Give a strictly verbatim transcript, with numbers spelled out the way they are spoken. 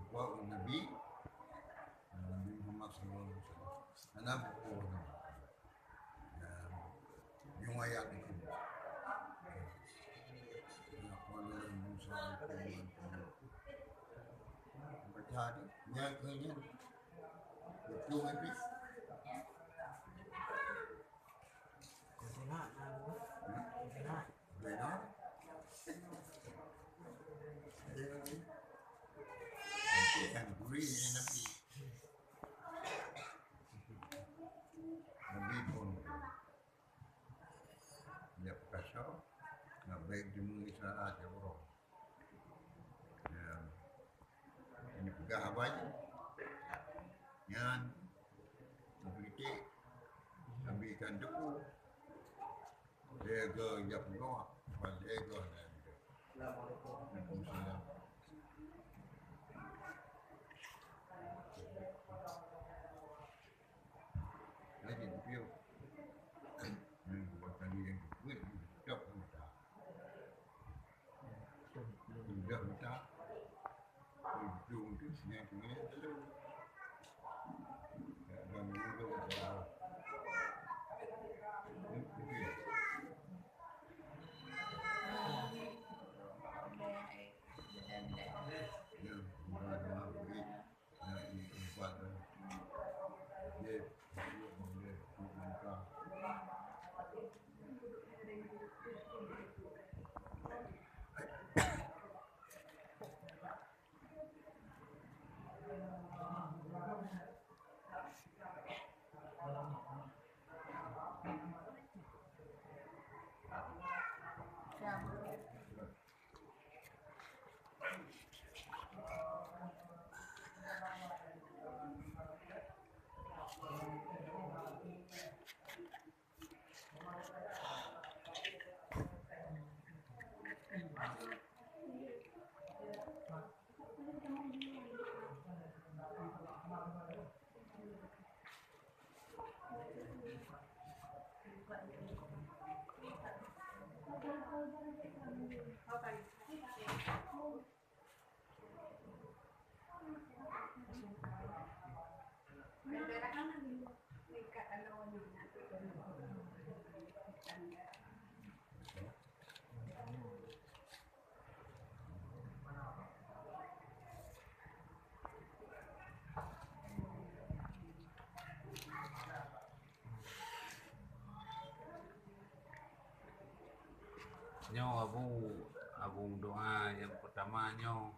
Wa Nabi, Nabi Muhammad sallallahu alaihi wasallam. Ana buku ni. Dan nyuwa ayat itu. Qala Musa alaihi wasallam. Baca ni, nya ke nya. Betul habis. Kuntilanak, kan? Kuntilanak. Beda. Beda. Yang gurih ni Nabi. Nabi pun dia perkasa, nak baik jemu Isra aja orang. Ya. Ini peugah awai nyan, meukritiek, ambikan debu. Lhèe goe jak peugah, ban lhèe goe nyan. Assalamualaikum. Waalaikumsalam. Lagi piôh. Yang buat tadi yang buat, tetap buta. Sudah minta ujung tu senyap-senyap tu. Tak ada mulut dah. Ya, mudah-mudahan. Nyoe Abu, Abu doa nyang peutama nyoe